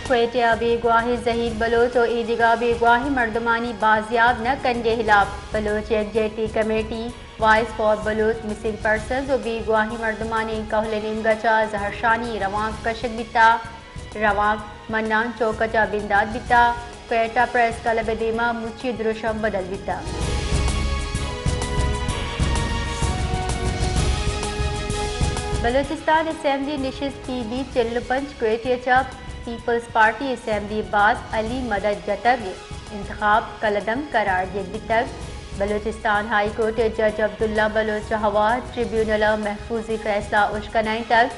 کوئٹہ ءَ بیگواہیں زہیر بلوچ ءُ ایدگہ بیگواہیں مردمانی بازیاب نہ کنگ ءِ ہلاپ Baloch Yakjehti committee, voice for Baloch missing persons ءُ بیگواہیں مردمانی کہول ءِ نیمگ ءَ چہ زہرشانی روانک کشگ بیتگ۔ روانک منان چوک ءَ چہ بندات بیتگ۔ کوئٹہ پریس کلب ءِ دیما مچی دروشم بدل بیتگ۔ بلوچستان اسمبلی نشست پی بی چل ءُ پنچ کوئٹہ ءَ چہ پیپلز پارٹی اسمبلی ءِ باسک علی مدد جتگ ءِ انتخاب کلعدم قرار دیگ بیتگ۔ بلوچستان ہائی کورٹ ءِ جج عبداللہ بلوچ ءَ ہوار ٹریبیونل ءِ محفوظی فیصلہ اشکنائینتگ۔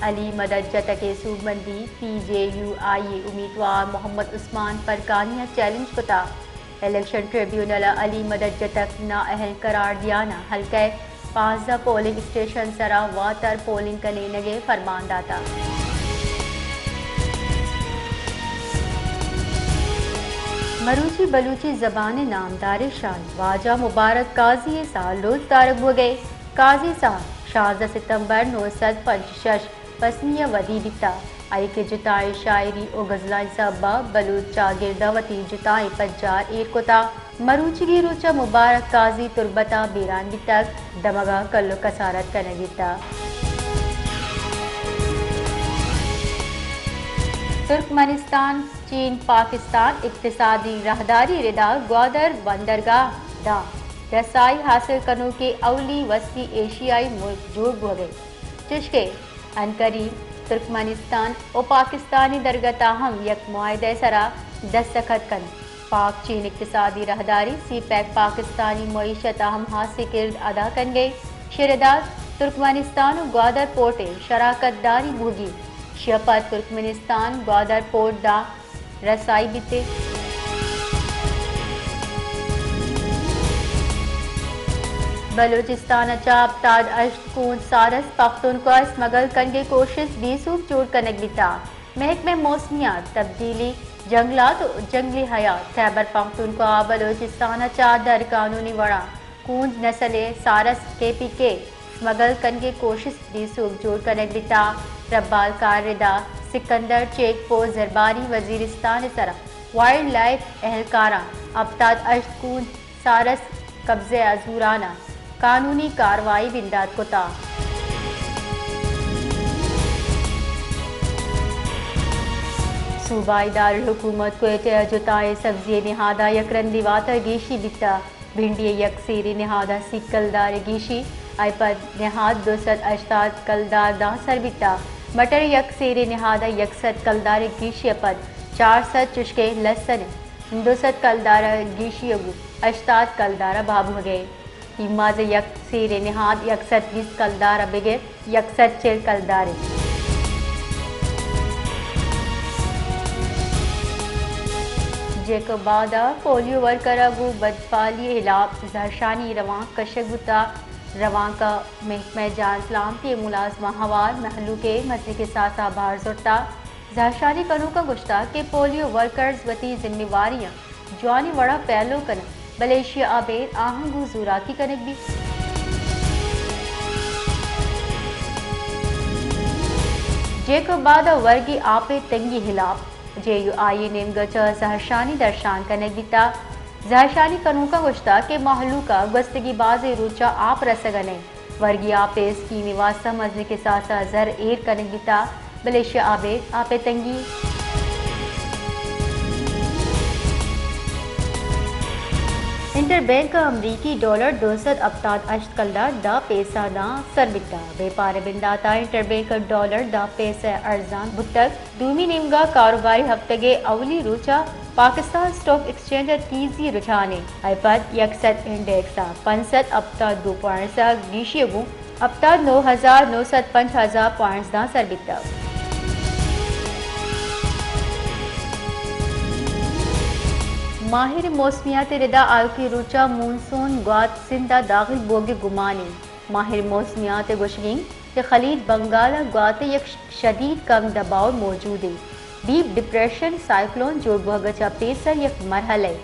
علی مدد جتگ ءِ سوبمندی پی جے یو آئی ءِ امیتوار محمد عثمان پرکانی ءَ چیلنج کتگ۔ الیکشن ٹریبیونل ءَ علی مدد جتگ ءَ نااہل قرار دیان ءَ حلقہ ءِ پانزدہ پولنگ اسٹیشن ءِ سرا واتر پولنگ کنینگ ءِ فرمان داتگ۔ مروچی بلوچی زبان ءِ نامداریں شاعر واجہ مبارک قاضی ءِ سالروچ دارگ بوگ ءَ۔ قاضی صاحب شانزدہ ستمبر نو سد پنچ شش پسنی ءَ ودی بیتگ۔ آئی کہ جتائیں شاعری ءُ غزلانی سبب ءَ بلوچ چاگرد ءَ وتی جتائیں پجار ایر کتگ۔ مروچیگیں روچ ءَ مبارک قاضی تربت ءَ بیران بیتگ، دمگ ءَ کل ءُ کسارت کنگ بیتگ۔ ترکمنستان چین پاکستان اقتصادی راہداری ءِ ردا گوادر بندرگاہ ءَ داں رسائی حاصل کنوکیں اولی وسطی ایشیائی ملک جوڑ بوگ ءَ انت، چوشکہ عنقریب ترکمنستان ءُ پاکستانی درگت ءَ ہم یک معاہدہ ءِ سرا دستخط کنت۔ پاک چین اقتصادی راہداری، سی پیک، پاکستانی معیشت ءَ ہم ہاسیں کرد ادا کنگ ءَ انت۔ ایشی ءِ ردا ترکمنستان ءُ گوادر پورٹ ءِ شراکت داری بوگی انت۔ ایشی ءَ پد ترکمنستان گوادر پورٹ ءَ داں رسائی بیت۔ بلوچستان ءَ چہ ہپتاد ہشت کونج سارس پختونخوا ءَ سمگل کنگ ءِ کوشست بے سوب جوڑ کنگ بیتگ۔ محکمہ موسمیات تبدیلی، جنگلات ءُ جنگلی حیات خیبر پختونخوا ءَ بلوچستان ءَ چہ در قانونی وڑا کونج نسل ءِ سارس کے پی کے سمگل کنگ ءِ کوشست بے سوب جوڑ کنگ بیتگ۔ ربال کار ءِ ردا سکندر چیک پوسٹ درباری وزیرستان ءِ سرا وائلڈ لائف اہلکاراں ہپتاد ہشت کونج سارس قبضہ ءَ زوران ءَ قانونی کاروائی بندات کتگ۔ صوبائی دارالحکومت کوئٹہ ءَ جتائیں سبزی ءِ نہاد ءَ یک رندی واتر گیشی بیتگ۔ بھنڈی ءِ یک سیریں نہاد ءَ سی کلدار ءِ گیشی، آئی ءَ پد نہاد دو سد ہشتاد کلدار داں سر بیتگ۔ مٹر ءِ یک سیریں نہاد ءَ یک سد کلدار ءِ گیشی ءَ پد چار سد، چوشکہ لسن ءِ دو سد کلدار ءِ گیشی ءَ گوں ہشتاد کلدار ءَ بہا بوگ ءَ انت۔ پیماز ءِ یک سیریں نہاد یک سد بیست کلدار ءَ بگر یک سد چل کلدار انت۔ جیکب آباد ءَ پولیو ورکر ءَ گوں بدفعلی ءِ ہلاپ زہرشانی روانک کشگ بوتگ۔ روانک ءَ محکمہ جان سلامتی ءِ ملازماں ہوار مہلوک ءِ مزنیں کساس ءَ بہر زرتگ۔ زہرشانی کنوکاں گوشتگ کہ پولیو ورکرز وتی ذمہ واریاں جوانیں وڑا پیلو کناں، بلے ایشی ءَ ابید آہاں گوں زوراکی کنگ بیت۔ جیکب آباد ءَ ورگی آپ ءِ تنگی ءِ ہلاپ جے یو آئی ءِ نیمگ ءَ چہ زہرشانی درشان کنگ بیتگ۔ زہرشانی کنوکاں گوشتگ کہ مہلوک ءَ گوستگی بازیں روچ ءَ آپ رسگ ءَ نہ انت۔ ورگی آپ ءِ اسکیم ءِ واستہ مزنیں کساس ءَ زر ایر کنگ بیتگ، بلے ایشی ءَ ابید آپ ءِ تنگی۔ انٹر بینک ءَ امریکی ڈالر دو سد ہپتاد ہشت کلدار دہ پیسہ داں سر بیتگ۔ بیپار ءِ بندات ءَ انٹر بینک ڈالر دہ پیسہ ارزان بوتگ۔ دومی نیمگ ءَ کاروباری ہفتگ ءِ اولی روچ ءَ پاکستان اسٹاک ایکسچینج ءَ تیزی رجحان انت، آئی ءَ پد یک سد انڈیکس ءَ پنچ سد ہپتاد دو پوائنٹس ءِ گیشی ءَ گوں ہپتاد نو ہزار نو سد پنچ ہزار پوائنٹس داں سر بیتگ۔ ماہر موسمیات ءِ ردا آیوکیں روچ ءَ مونسون گوات سندھ ءَ داخل بوگ ءِ گمان انت۔ ماہر موسمیات ءِ گوشگ انت کہ خلیج بنگال ءَ گوات ءِ یک شدید کم دباؤ موجود انت۔ ڈیپ ڈپریشن سائیکلون جوڑ بوگ ءَ چہ پیسر یک مرحلہ ءِ۔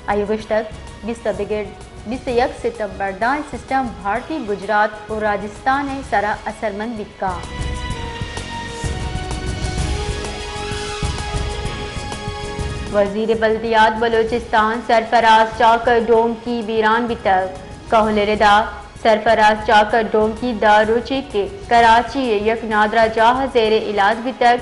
آئی ءَ گوشتگ، بیست ءَ بگر بیست ءُ یک ستمبر داں اے سسٹم بھارتی گجرات ءُ راجستھان ءِ سرا اثرمند بیت کنت۔ وزیر بلدیات بلوچستان سرفراز چاکر ڈومکی بیران بیتگ۔ کہول ءِ ردا سرفراز چاکر ڈومکی دہ روچی کہ کراچی ءِ یک نادراہ جاہ ءَ زیر علاج بیتگ۔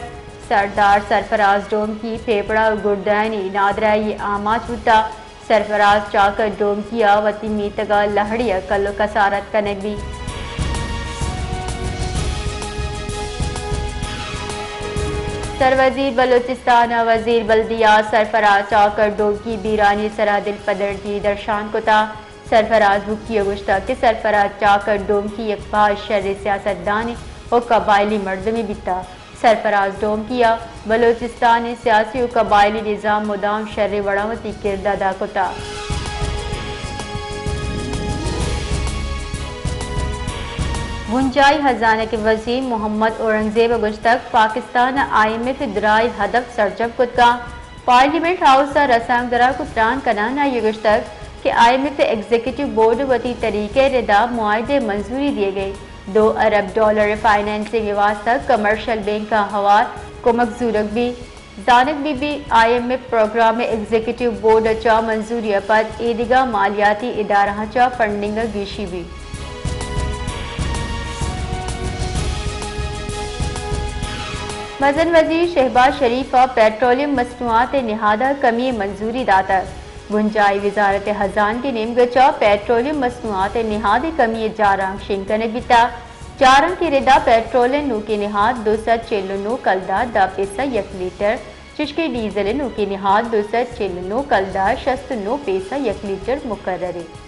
سردار سرفراز ڈومکی پھیپڑا ءُ گردانی نادراہی ءِ آماچ بوتگ۔ سرفراز چاکر ڈومکی ءَ وتی میتگ ءَ لہڑی ءَ کل ءُ کسارت کنگ بیت۔ سروزیر بلوچستان ءِ وزیر بلدیات سرفراز چاکر ڈومکی بیرانی ءِ سرا دلپدردی درشان کتگ۔ سرفراز بگٹی ءَ گوشتگ کہ سرفراز چاکر ڈومکی یک باز شریں سیاستدانے ءُ قبائلی مردمے بیتگ۔ سرفراز ڈومکی ءَ بلوچستان ءِ سیاسی ءُ قبائلی نظام ءَ مدام شریں وڑاں وتی کرد ءَ ادا کتگ۔ بنجاہی ہزانگ ءِ وزیر محمد اورنگزیب ءَ گوشتگ پاکستان ءَ آئی ایم ایف ءِ دراہیں ہدف سرجم کتگ اَنت۔ پارلیمنٹ ہاؤس ءَ رسانکدراں گوں تران کنان آئی ءَ گوشتگ کہ آئی ایم ایف ءِ ایگزیکٹو بورڈ ءَ وتی طریقہ ءِ ردا معاہدہ ءِ منظوری دیگ ءَ دو ارب ڈالر ءِ فنانسنگ ءِ واستہ کمرشل بینک ءَ ہوار کمک زورگ بیت۔ زانگ بہ بیت آئی ایم ایف پروگرام ءِ ایگزیکٹو بورڈ ءَ چہ منظوری ءَ پد ایدگہ مالیاتی ادارہاں چہ فنڈنگ ءَ گیشی بیت۔ مزن وزیر شہباز شریف ءَ پیٹرولیم مصنوعات ءِ نہاد ءَ کمی ءِ منظوری داتگ۔ بنجاہی وزارت ءِ ہزانگ ءِ نیمگ ءَ چہ پیٹرولیم مصنوعات ءِ نہاد ءِ کمی ءِ جارانک شنگ کنگ بیتگ۔ جارانک ءِ ردا پیٹرول ءِ نوکیں نہاد دو سد چل ءُ نو کلدار دہ پیسہ یک لیٹر، چشکہ ڈیزل ءِ نوکیں نہاد دو سد چل ءُ نو کلدار شست ءُ نو پیسہ یک لیٹر مقرر اِنت۔